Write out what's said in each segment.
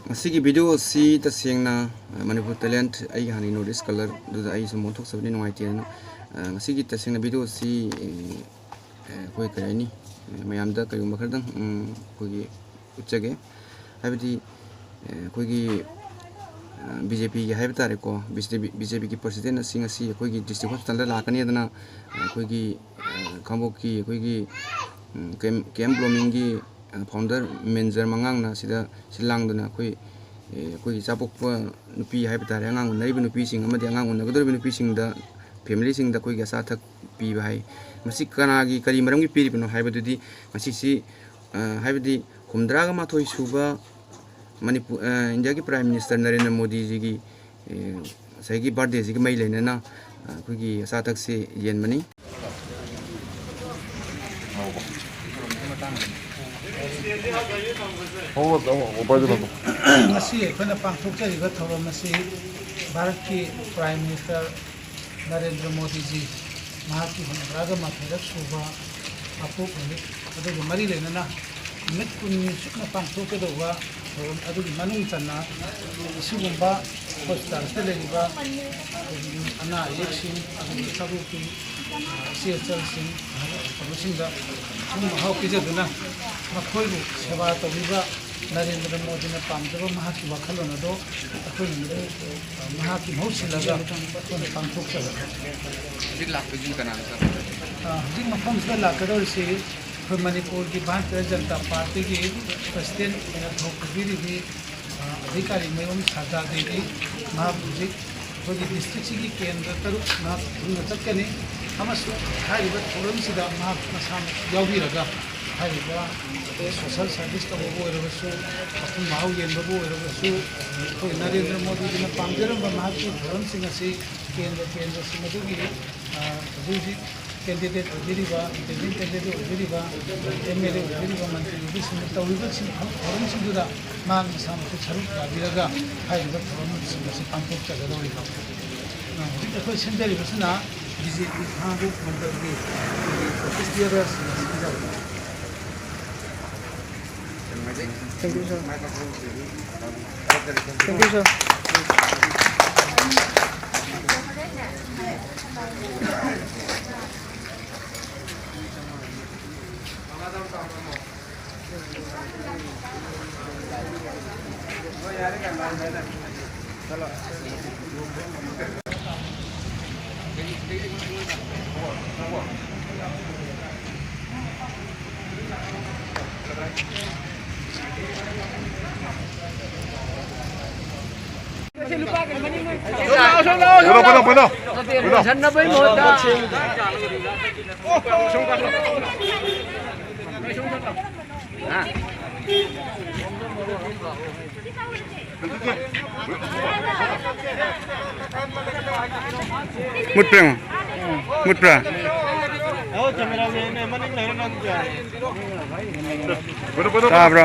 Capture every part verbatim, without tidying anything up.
ꯉꯁꯤꯒꯤ video ꯑꯁꯤ ꯇꯁꯦꯡꯅ, ꯑ, ꯃꯅꯤꯄꯨꯔ talent, ꯑꯩꯒꯤ ꯍꯥꯟꯅꯒꯤ North East colour ꯑꯗꯨꯗ ꯑꯩ ꯁꯨꯝ ꯑꯣꯟꯊꯣꯛꯆꯕꯅꯤ, ꯅꯨꯡꯉꯥꯏꯇꯦꯗꯅ꯫ ꯑ, ꯉꯁꯤꯒꯤ ꯇꯁꯦꯡꯅ video ꯑꯁꯤ, ꯑ, ꯑ, ꯑꯩꯈꯣꯏ ꯀꯔꯤ ꯍꯥꯏꯅꯤ, ꯑ, ꯃꯌꯥꯝꯗ ꯀꯔꯤꯒꯨꯝꯕ ꯈꯔꯗꯪ, ꯎꯝ, ꯑꯩꯈꯣꯏꯒꯤ ꯎꯠꯆꯒꯦ꯫ ꯍꯥꯏꯕꯗꯤ, ꯑ, ꯑꯩꯈꯣꯏꯒꯤ, ꯑ, BJPꯒꯤ ꯍꯥꯏꯕ ꯇꯥꯔꯦꯀꯣ, BJP, BJPꯒꯤ president ꯑꯁꯤ ꯉꯁꯤ ꯑꯩꯈꯣꯏꯒꯤ district hospitalꯗ ꯂꯥꯛꯀꯅꯤꯗꯅ, ꯑ, ꯑꯩꯈꯣꯏꯒꯤ, ꯑ, ꯈꯥꯡꯉꯕꯣꯛꯀꯤ ꯑꯩꯈꯣꯏꯒꯤ, ꯎꯝ, ꯀꯦ ꯑꯦꯝ, ꯀꯦ ꯑꯦꯝ Bloomingꯒꯤ, ꯑ, founder ꯃꯦꯟꯖꯔ ꯃꯉꯥꯡꯅ ꯁꯤꯗ ꯁꯤꯜ ꯂꯥꯡꯗꯨꯅ ꯑꯩꯈꯣꯏ, ꯑꯦ, ꯑꯩꯈꯣꯏꯒꯤ ꯏꯆꯥ ꯄꯣꯛꯄ ꯅꯨꯄꯤ ꯍꯥꯏꯕ ꯇꯥꯔꯦ, ꯑꯉꯥꯡ ꯎꯅꯔꯤꯕ ꯅꯨꯄꯤꯁꯤꯡ ꯑꯃꯗꯤ ꯑꯉꯥꯡ ꯎꯅꯒꯗꯧꯔꯤꯕ ꯅꯨꯄꯤꯁꯤꯡꯗ, familyꯁꯤꯡꯗ ꯑꯩꯈꯣꯏꯒꯤ ꯑꯆꯥ ꯑꯊꯛ ꯄꯤꯕ ꯍꯥꯏ꯫ ꯃꯁꯤ ꯀꯅꯥꯒꯤ, ꯀꯔꯤ ꯃꯔꯝꯒꯤ ꯄꯤꯔꯤꯕꯅꯣ ꯍꯥꯏꯕꯗꯨꯗꯤ ꯉꯁꯤꯁꯤ, ꯑ, ꯍꯥꯏꯕꯗꯤ ꯍꯨꯝꯗ꯭ꯔꯥꯒ ꯃꯥꯊꯣꯏ ꯁꯨꯕ ꯃꯅꯤꯄꯨꯔ, ꯑ, ꯏꯟꯗꯤꯌꯥꯒꯤ Prime Minister ꯅꯔꯦꯟꯗ꯭ꯔ ꯃꯣꯗꯤꯖꯤꯒꯤ, ꯑꯦ, ꯉꯁꯥꯏꯒꯤ birthdayꯁꯤꯒꯤ ꯃꯔꯤ ꯂꯩꯅꯅ, ꯑ, ꯑꯩꯈꯣꯏꯒꯤ ꯑꯆꯥ ꯑꯊꯛꯁꯤ ꯌꯦꯟꯕꯅꯤ꯫ ꯉꯁꯤ ꯑꯩꯈꯣꯏꯅ ꯄꯥꯡꯊꯣꯛꯆꯔꯤꯕ ꯊꯧꯔꯝ ꯑꯁꯤ ꯚꯥꯔꯠꯀꯤ Prime Minister ꯅꯔꯦꯟꯗ꯭ꯔ ꯃꯣꯗꯤꯖꯤ ꯃꯍꯥꯛꯀꯤ ꯍꯨꯝꯐꯨꯇꯔꯥꯒ ꯃꯥꯊꯣꯏꯔꯛ ꯁꯨꯕ ꯃꯄꯣꯛ ꯅꯨꯃꯤꯠ ꯑꯗꯨꯒ ꯃꯔꯤ ꯂꯩꯅꯅ ꯅꯨꯃꯤꯠ ꯀꯨꯟꯅꯤ ꯆꯨꯞꯅ ꯄꯥꯡꯊꯣꯛꯀꯗꯧꯕ ꯊꯧꯔꯝ ꯑꯗꯨꯒꯤ ꯃꯅꯨꯡ ꯆꯟꯅ ꯑꯁꯤꯒꯨꯝꯕ hospitalꯁꯤꯗ ꯂꯩꯔꯤꯕ ꯑꯩꯈꯣꯏꯒꯤ ꯑꯅꯥ ꯑꯌꯦꯛꯁꯤꯡ ꯑꯗꯨꯒ ꯊꯕꯛꯀꯤ ꯏꯆꯦ ꯏꯆꯜꯁꯤꯡ ꯀꯩꯅꯣꯁꯤꯡꯗ ꯑꯊꯨꯝ ꯑꯍꯥꯎ ꯄꯤꯖꯗꯨꯅ ꯃꯈꯣꯏꯕꯨ ꯁꯦꯕꯥ ꯇꯧꯕꯤꯕ ꯅꯔꯦꯟꯗ꯭ꯔ ꯃꯣꯗꯤꯅ ꯄꯥꯝꯖꯕ ꯃꯍꯥꯛꯀꯤ ꯋꯥꯈꯜꯂꯣꯟ ꯑꯗꯨ ꯑꯩꯈꯣꯏꯅ ꯃꯗꯨ ꯃꯍꯥꯛꯀꯤ ꯃꯍꯨꯠ ꯁꯤꯜꯂꯒ ꯑꯩꯈꯣꯏꯅ ꯄꯥꯡꯊꯣꯛꯆꯕꯅꯤ꯫ ꯍꯧꯖꯤꯛ ꯂꯥꯛꯄꯁꯤꯡ ꯀꯅꯥꯅꯣ, sir? ꯑ, ꯍꯧꯖꯤꯛ ꯃꯐꯝꯁꯤꯗ ꯂꯥꯛꯀꯗꯧꯔꯤꯁꯤ ꯑꯩꯈꯣꯏ ꯃꯅꯤꯄꯨꯔꯒꯤ ꯚꯥꯔꯇꯤꯌ ꯖꯅꯇꯥ ꯄꯥꯔꯇꯤꯒꯤ president ꯑꯣꯏꯅ ꯊꯧ ꯄꯨꯕꯤꯔꯤꯕꯤ, ꯑ, ꯑꯙꯤꯀꯥꯔꯤ ꯃꯌꯨꯝ ꯁꯥꯔꯗꯥ ꯗꯦꯕꯤ, ꯃꯍꯥꯛ ꯍꯧꯖꯤꯛ ꯑꯩꯈꯣꯏꯒꯤ districtꯁꯤꯒꯤ ꯀꯦꯟꯗ꯭ꯔ ꯇꯔꯨꯛ ꯃꯍꯥꯛ ꯊꯨꯡꯅ ꯆꯠꯀꯅꯤ ꯑꯃꯁꯨꯡ ꯍꯥꯏꯔꯤꯕ ꯊꯧꯔꯝꯁꯤꯗ ꯃꯍꯥꯛ ꯃꯁꯥꯃꯛ ꯌꯥꯎꯕꯤꯔꯒ ꯍꯥꯏꯔꯤꯕ social service ꯇꯧꯕꯕꯨ ꯑꯣꯏꯔꯕꯁꯨ, ꯑꯊꯨꯝ ꯑꯍꯥꯎ ꯌꯦꯟꯕꯕꯨ ꯑꯣꯏꯔꯕꯁꯨ, ꯑꯩꯈꯣꯏ ꯅꯔꯦꯟꯗ꯭ꯔ ꯃꯣꯗꯤꯖꯤꯅ ꯄꯥꯝꯖꯔꯝꯕ ꯃꯍꯥꯛꯀꯤ ꯊꯧꯔꯝꯁꯤꯡ ꯑꯁꯤ ꯀꯦꯟꯗ꯭ꯔ ꯀꯦꯟꯗ꯭ꯔꯁꯤꯡ ꯑꯗꯨꯒꯤ, ꯑ, ꯍꯧꯖꯤꯛ ꯍꯧꯖꯤꯛ candidate ꯑꯣꯏꯕꯤꯔꯤꯕ, interim candidate ꯑꯣꯏꯕꯤꯔꯤꯕ, MLA ꯑꯣꯏꯕꯤꯔꯤꯕ, ꯃꯟꯇ꯭ꯔꯤ ꯑꯣꯏꯕꯤꯁꯤꯡꯅ ꯇꯧꯔꯤꯕꯁꯤꯡ ꯊꯧꯔꯝꯁꯤꯡꯗꯨꯗ ꯃꯍꯥꯛ ꯃꯁꯥꯃꯛꯁꯨ ꯁꯔꯨꯛ ꯌꯥꯕꯤꯔꯒ ꯍꯥꯏꯔꯤꯕ ꯊꯧꯔꯝꯁꯤꯡ ꯑꯁꯤ ꯄꯥꯡꯊꯣꯛꯆꯒꯗꯧꯔꯤꯕ꯫ ꯑ, ꯍꯧꯖꯤꯛ ꯑꯩꯈꯣꯏ ꯁꯤꯟꯖꯔꯤꯕꯁꯤꯅ BJP ꯈꯥꯡꯉꯕꯣꯛ ꯃꯟꯗꯜꯒꯤ ꯑꯩꯈꯣꯏꯒꯤ office bearerꯁꯤꯡ ꯑꯁꯤ ꯄꯤꯖꯕꯅꯤ꯫ Thank you, sir. Thank you, sir. ꯄꯨꯔꯣ, ꯄꯨꯔꯣ, ꯄꯨꯔꯣ꯫ ꯂꯣꯏꯁꯟꯅꯕꯩ ꯃꯍꯨꯠꯇ꯫ ꯃꯨꯠꯄ꯭ꯔꯥ? ꯃꯨꯠꯄ꯭ꯔꯥ? ꯇꯥꯕ꯭ꯔꯣ?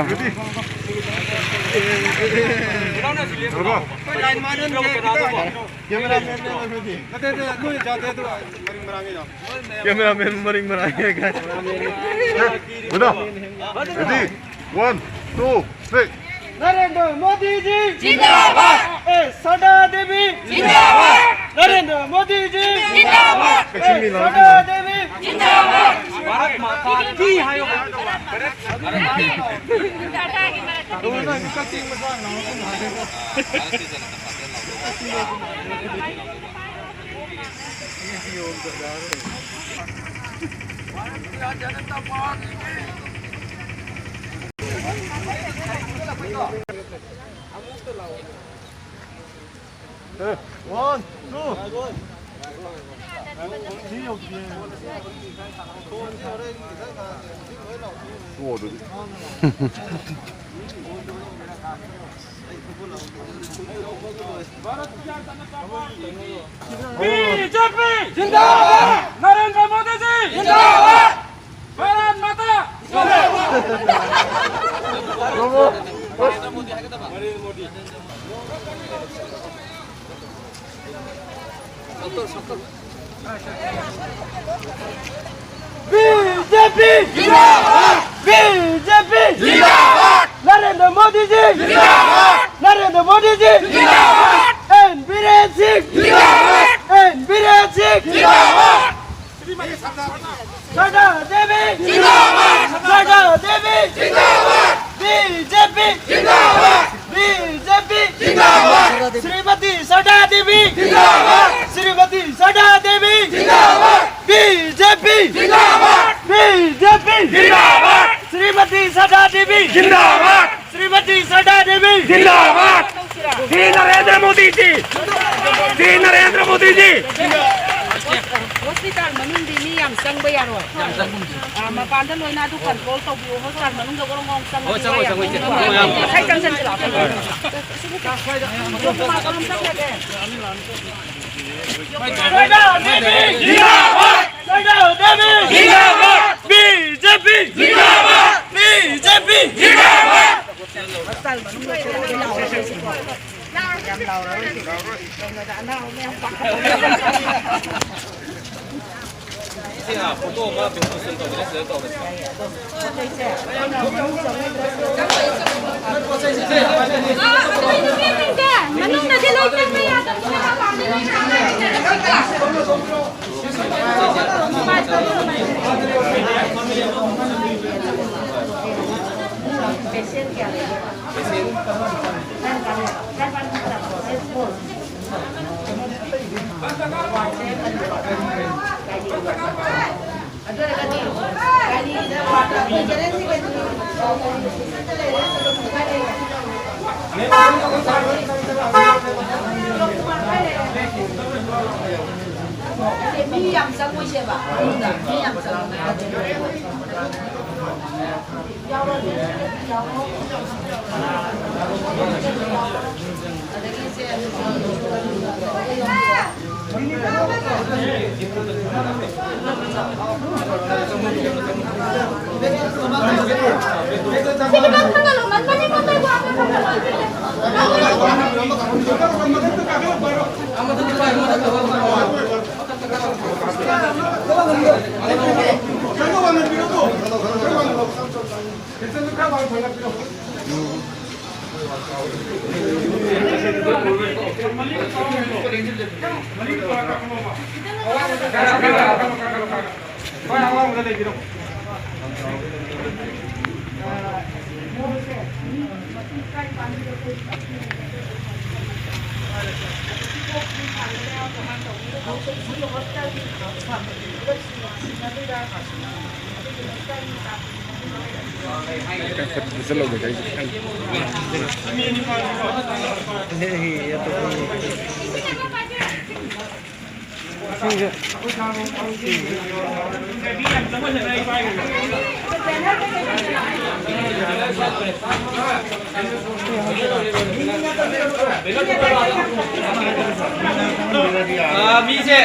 Cameraman ꯃꯔꯤꯡ ꯃꯔꯥꯡ ꯌꯦꯡꯉꯦ꯫ ꯃꯨꯟꯅꯣ꯫ Ready? One, two, three. Narendra Modi ji जिंदाबाद। ए, सदा देवी जिंदाबाद। नरेंद्र मोदी जी जिंदाबाद। ए, सदा देवी जिंदाबाद। भारत माता की। One, two. बीजेपी जिंदाबाद। नरेंद्र मोदी जी जिंदाबाद। भारत माता। बीजेपी जिंदाबाद। बीजेपी जिंदाबाद। नरेंद्र मोदी जी जिंदाबाद। नरेंद्र मोदी जी जिंदाबाद। एन बीरेन सिंह जिंदाबाद। एन बीरेन सिंह जिंदाबाद। सडा देवी जिंदाबाद। सडा देवी जिंदाबाद। बीजेपी जिंदाबाद। बीजेपी जिंदाबाद। श्रीमती सडा देवी जिंदाबाद। श्रीमती सडा देवी जिंदाबाद। बीजेपी जिंदाबाद। बीजेपी जिंदाबाद। श्रीमती सडा देवी जिंदाबाद। श्रीमती सडा देवी जिंदाबाद। श्री नरेंद्र मोदी जी। श्री नरेंद्र मोदी जी। ꯍꯣꯁꯄꯤꯇꯥꯜ ꯃꯅꯨꯡꯗꯤ ꯃꯤ ꯌꯥꯝ ꯆꯪꯕ ꯌꯥꯔꯣꯏ꯫ ꯑ, ꯃꯄꯥꯟꯗ ꯂꯣꯏꯅ ꯑꯗꯨ ꯀꯟꯇ꯭ꯔꯣꯜ ꯇꯧꯕꯤꯌꯨ꯫ ꯍꯣꯁꯄꯤꯇꯥꯜ ꯃꯅꯨꯡꯗ ꯒꯣꯔꯣꯡ ꯒꯣꯔꯣꯡ ꯆꯪꯕꯗꯤ ꯍꯣꯏ, ꯆꯪꯉꯣꯏ, ꯌꯥꯝ ꯆꯪꯉꯣꯏ, ꯆꯪꯉꯣꯏ, ꯆꯪꯉꯣꯏ꯫ ꯉꯁꯥꯏ ꯆꯪꯁꯤꯜꯂꯛꯑꯣ꯫ ꯗꯣꯛꯇꯔ ꯃꯥ ꯀꯔꯝ ꯆꯠꯈ꯭ꯔꯒꯦ? ꯁꯣꯏꯗꯥ ꯗꯦꯕꯤ ꯖꯤꯟꯗꯥꯕꯥꯗ! ꯁꯣꯏꯗꯥ ꯗꯦꯕꯤ ꯖꯤꯟꯗꯥꯕꯥꯗ! ꯕꯤ ꯖꯦ ꯄꯤ ꯖꯤꯟꯗꯥꯕꯥꯗ! ꯕꯤ ꯖꯦ ꯄꯤ ꯖꯤꯟꯗꯥꯕꯥꯗ! ꯍꯣꯁꯄꯤꯇꯥꯜ ꯃꯅꯨꯡꯗ ꯌꯥꯝ ꯂꯥꯎꯔꯔꯣꯏꯁꯦ꯫ ꯀꯩꯅꯣꯗ ꯑꯅꯥꯕ ꯃꯌꯥꯝ ꯄꯥꯈꯠꯄ꯫ ꯏꯆꯦ, ꯑꯥ, ꯐꯣꯇꯣ ꯑꯃ ꯄꯣꯁ ꯇꯧꯕꯗ ꯁꯤꯗ ꯇꯧꯔꯁꯤ꯫ ꯃꯅꯨꯡꯗꯗꯤ ꯂꯣꯏ ꯆꯪꯕ ꯌꯥꯗꯕꯅꯤꯅ ꯃꯄꯥꯟꯗ ꯂꯣꯏ ꯊꯝꯃꯦ꯫ ꯃꯤ ꯌꯥꯝ ꯆꯪꯉꯣꯏꯁꯦꯕ, ꯃꯅꯨꯡꯗ ꯃꯤ ꯌꯥꯝ ꯆꯪꯉꯣꯏ꯫ ꯃꯤꯁꯦ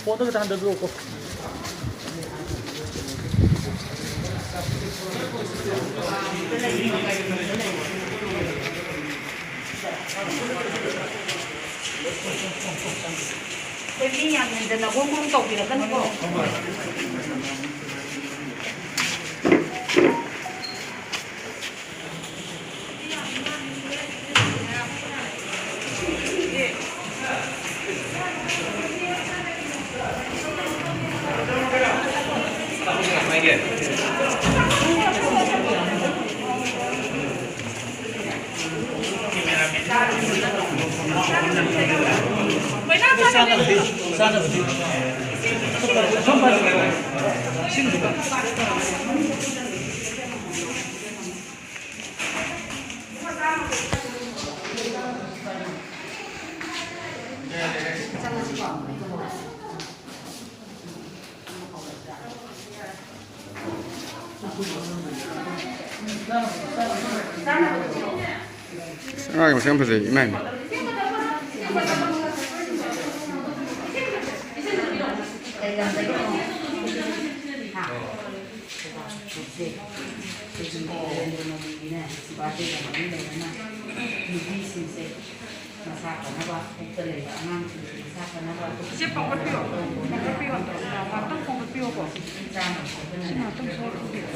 ꯐꯣꯟꯗ ꯈꯤꯇꯪ ꯍꯟꯊꯕꯤꯔꯛꯎꯀꯣ꯫ ꯑꯩꯈꯣꯏ ꯃꯤ ꯌꯥꯝ ꯍꯦꯟꯖꯟꯅ ꯒꯣꯡ ꯒꯣꯡ ꯇꯧꯕꯤꯔꯛꯀꯅꯨꯀꯣ꯫ ꯑꯁ, ꯑꯉꯥꯡꯒꯤ ꯃꯁꯛ ꯌꯥꯝ ꯐꯖꯩ, ꯏꯃꯥ, ꯏꯃꯥ꯫ ꯅꯨꯄꯤꯁꯤꯡꯁꯦ ꯃꯁꯥ ꯐꯅꯕ, ꯄꯨꯛꯇ ꯂꯩꯕ ꯑꯉꯥꯡꯁꯤꯡꯁꯦ ꯃꯁꯥ ꯐꯅꯕ, ꯏꯆꯦ, ꯄꯥꯎꯈꯠꯄꯤꯌꯣ, ꯄꯥꯎꯈꯠꯄꯤꯌꯣ, ꯉꯥꯛꯇꯪ ꯄꯥꯎꯈꯠꯄꯤꯌꯣꯀꯣ꯫ ꯁꯤ ꯉꯥꯛꯇꯪ ꯁꯣꯏ ꯊꯣꯛꯄꯤꯌꯣ꯫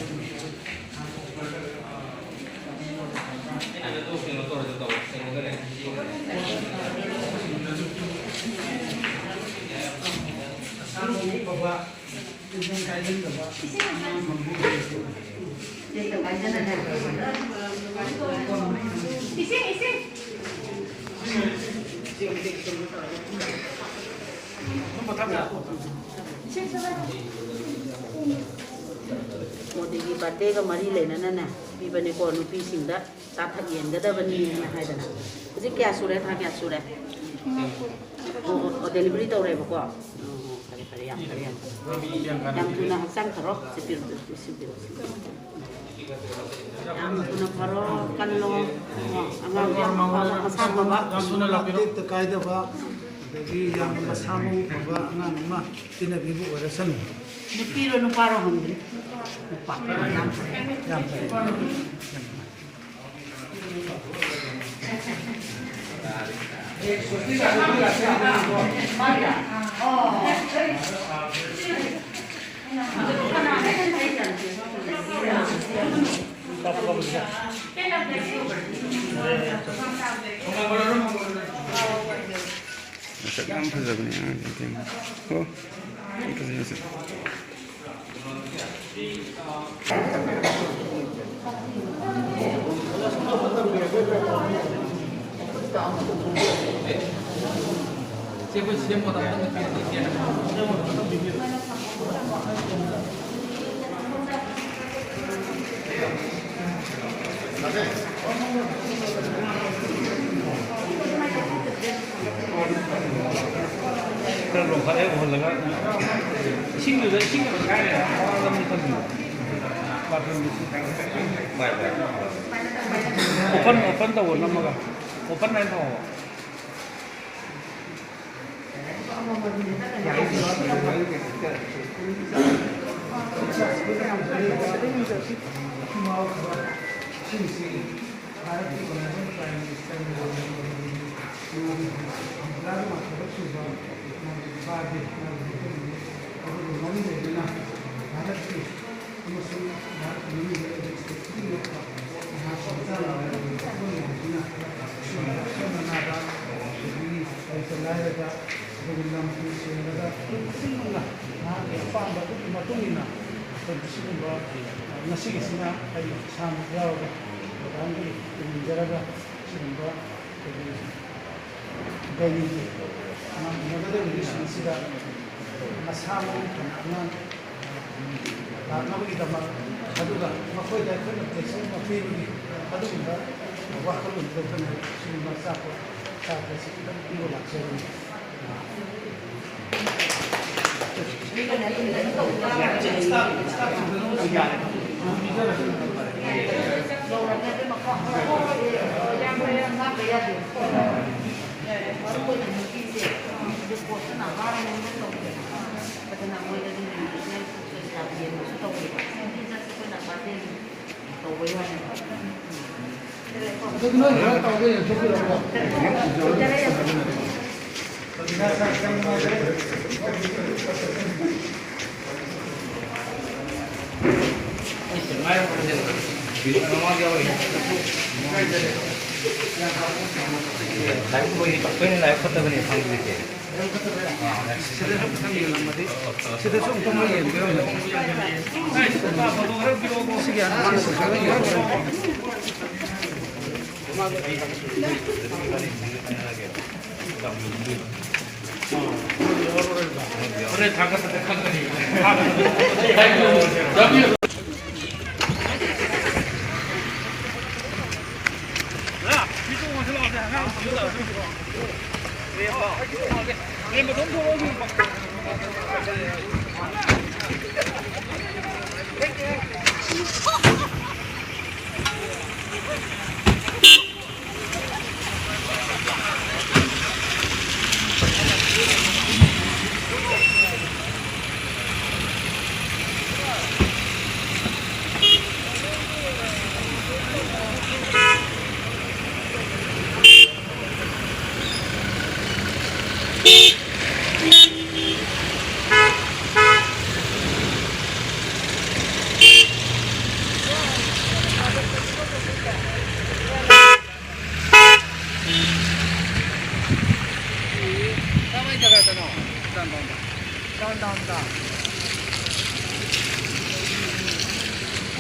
ꯃꯣꯗꯤꯒꯤ ꯕꯥꯔꯗꯦꯒ ꯃꯔꯤ ꯂꯩꯅꯅꯅꯦ ꯄꯤꯕꯅꯤꯀꯣ, ꯅꯨꯄꯤꯁꯤꯡꯗ ꯆꯥꯊꯛ ꯌꯦꯟꯒꯗꯕꯅꯤ ꯍꯥꯏꯅ ꯍꯥꯏꯗꯅ꯫ ꯍꯧꯖꯤꯛ ꯀꯌꯥ ꯁꯨꯔꯦ? ꯊꯥ ꯀꯌꯥ ꯁꯨꯔꯦ? ꯑꯣ, ꯑꯣ, ꯑꯣ, ꯗꯦꯂꯤꯚꯔꯤ ꯇꯧꯔꯦꯕꯀꯣ? ꯑꯣ, ꯑꯣ, ꯐꯔꯦ, ꯐꯔꯦ, ꯌꯥꯝ ꯐꯔꯦ, ꯌꯥꯝ ꯐꯔꯦ꯫ ꯌꯥꯝ ꯊꯨꯅ ꯍꯛꯆꯥꯡ ꯐꯔꯣ꯫ ꯁꯤ ꯄꯤꯔꯣ, ꯁꯤ ꯄꯤꯔꯣ, ꯁꯤ ꯄꯤꯔꯣ꯫ ꯌꯥꯝ ꯊꯨꯅ ꯐꯔꯣ, ꯀꯜꯂꯣ꯫ ꯑꯣ, ꯑꯉꯥꯡꯁꯦ ꯌꯥꯝ ꯑꯐꯕ, ꯃꯁꯥ ꯐꯕ꯫ ꯌꯥꯝ ꯊꯨꯅ ꯂꯥꯛꯄꯤꯔꯣ꯫ ꯇꯦꯛꯇ ꯀꯥꯏꯗꯕ, ꯑꯗꯒꯤ ꯌꯥꯝꯅ ꯃꯁꯥ ꯃꯎ ꯐꯕ ꯑꯉꯥꯡ ꯑꯃ ꯄꯤꯅꯕꯤꯕ ꯑꯣꯏꯔꯁꯅꯨ꯫ ꯅꯨꯄꯤꯔꯣ, ꯅꯨꯄꯥꯔꯣ ꯍꯪꯕꯅꯤ? ꯅꯨꯄꯥ꯫ ꯌꯥꯝ ꯐꯔꯦ꯫ ꯌꯥꯝ ꯐꯔꯦ꯫ ꯃꯁꯛ ꯌꯥꯝ ꯐꯖꯕꯅꯦ ꯑꯉꯥꯡꯁꯦ, ꯌꯦꯡꯉꯣ꯫ ꯑꯣ, ꯌꯥꯝ ꯐꯖꯩ ꯃꯁꯛ꯫ ꯈꯔ ꯂꯣꯡꯈꯠꯂꯦ, ꯎꯍꯜꯂꯒ ꯏꯁꯤꯡꯗꯨꯗ, ꯏꯁꯤꯡ ꯈꯔ ꯀꯥꯏꯔꯦ, ꯃꯃꯥꯡꯗ ꯑꯃꯨꯛ ꯊꯝꯕꯤꯌꯨ꯫ ꯕꯥꯊꯔꯨꯝꯗ ꯏꯁꯤꯡ ꯀꯥꯏꯔꯦ꯫ ꯑꯣꯄꯟ, ꯑꯣꯄꯟ ꯇꯧꯕ ꯅꯝꯃꯒ, ꯑꯣꯄꯟ ꯍꯥꯏꯅ ꯊꯝꯃꯣꯕ꯫ ꯁꯤꯡꯁꯤ ꯚꯥꯔꯠꯀꯤ ꯑꯣꯅꯔꯦꯕꯜ ꯄ꯭ꯔꯥꯏꯝ ꯃꯤꯅꯤꯁꯇꯔ ꯅꯔꯦꯟꯗ꯭ꯔ ꯃꯣꯗꯤꯅ ꯍꯨꯝꯗ꯭ꯔꯥꯒ ꯃꯥꯊꯣꯏꯔꯛ ꯁꯨꯕ ꯃꯥꯒꯤ ꯕꯥꯔꯗꯦ, ꯃꯥꯒꯤ ꯃꯩꯇꯩ ꯅꯨꯃꯤꯠ ꯑꯗꯨꯒ ꯃꯔꯤ ꯂꯩꯅꯅ ꯚꯥꯔꯠꯀꯤ ꯑꯃꯁꯨꯡ ꯚꯥꯔꯠꯀꯤ ꯃꯤꯑꯣꯏꯕ ꯑꯦꯂꯦꯛꯁ ꯈꯨꯗꯤꯡꯃꯛꯇ ꯃꯍꯥꯛ ꯁꯪꯁꯥꯔ ꯃꯥꯂꯦꯝꯒꯤ ꯃꯐꯝ ꯃꯌꯥꯝꯁꯤꯅ ꯁꯤꯒꯨꯝꯕ ꯑꯁꯣꯏ ꯑꯅꯥꯗ, ꯑꯗꯒꯤ ꯂꯩꯇ ꯂꯥꯏꯔꯗ, ꯑꯗꯨꯒ ꯂꯝ ꯇꯨ ꯁꯦꯡꯕꯗ ꯑꯩꯈꯣꯏ ꯈꯨꯗꯤꯡꯃꯛꯅ ꯃꯍꯥꯛꯀꯤ ꯑꯄꯥꯝꯕ ꯑꯗꯨꯒꯤ ꯃꯇꯨꯡ ꯏꯟꯅ ꯑꯩꯈꯣꯏ ꯁꯤꯒꯨꯝꯕ ꯉꯁꯤꯒꯤꯁꯤꯅ ꯑꯩ ꯏꯁꯥꯃꯛ ꯌꯥꯎꯔꯒ ꯃꯦꯗꯥꯝꯒꯤ ꯇꯨꯡ ꯏꯟꯖꯔꯒ ꯁꯤꯒꯨꯝꯕ ꯑꯩꯈꯣꯏꯒꯤ ꯗꯦꯜꯂꯤꯒꯤ ꯑꯉꯥꯡ ꯎꯅꯒꯗꯧꯔꯤꯕꯁꯤꯡꯁꯤꯗ ꯃꯁꯥ ꯃꯎ ꯐꯅ ꯑꯉꯥꯡ ꯂꯥꯛꯅꯕꯒꯤꯗꯃꯛ, ꯑꯗꯨꯒ ꯃꯈꯣꯏꯗ ꯑꯩꯈꯣꯏꯅ ꯄ꯭ꯔꯦꯁꯔ ꯑꯃ ꯄꯤꯕꯒꯤ ꯑꯗꯨꯒꯨꯝꯕ ꯋꯥꯈꯜꯂꯣꯟꯗꯨꯗ ꯑꯩꯈꯣꯏꯅ ꯁꯤꯒꯨꯝꯕ ꯑꯆꯥꯄꯣꯠ ꯆꯥꯕꯁꯤ ꯈꯤꯇꯪ ꯄꯤꯕ ꯂꯥꯛꯆꯕꯅꯤ꯫ ꯂꯥꯏꯕꯛ ꯐꯠꯇꯕꯅꯤ ꯐꯪꯗ꯭ꯔꯤꯁꯦ꯫ ꯁꯤꯗꯁꯨ ꯑꯝꯇꯪ ꯌꯦꯡꯉꯝꯃꯗꯤ, ꯁꯤꯗꯁꯨ ꯑꯝꯇꯪ ꯌꯦꯡꯕꯤꯔꯝꯃꯗꯤ꯫ ꯁꯤꯒꯤ ꯑꯅꯤꯁꯤꯁꯨ ꯈꯔ ꯌꯦꯡꯉꯝꯃꯗꯤ꯫ ꯍꯣꯔꯦꯟ ꯊꯥꯒꯠꯄꯗ ꯈꯪꯒꯅꯤ꯫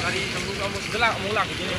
ꯒꯥꯔꯤ ꯁꯣꯝꯗ ꯑꯃꯨꯛ ꯁꯤꯗ ꯂꯥꯛ-, ꯑꯃꯨꯛ ꯂꯥꯛꯈꯤꯗꯣꯏꯅꯦ꯫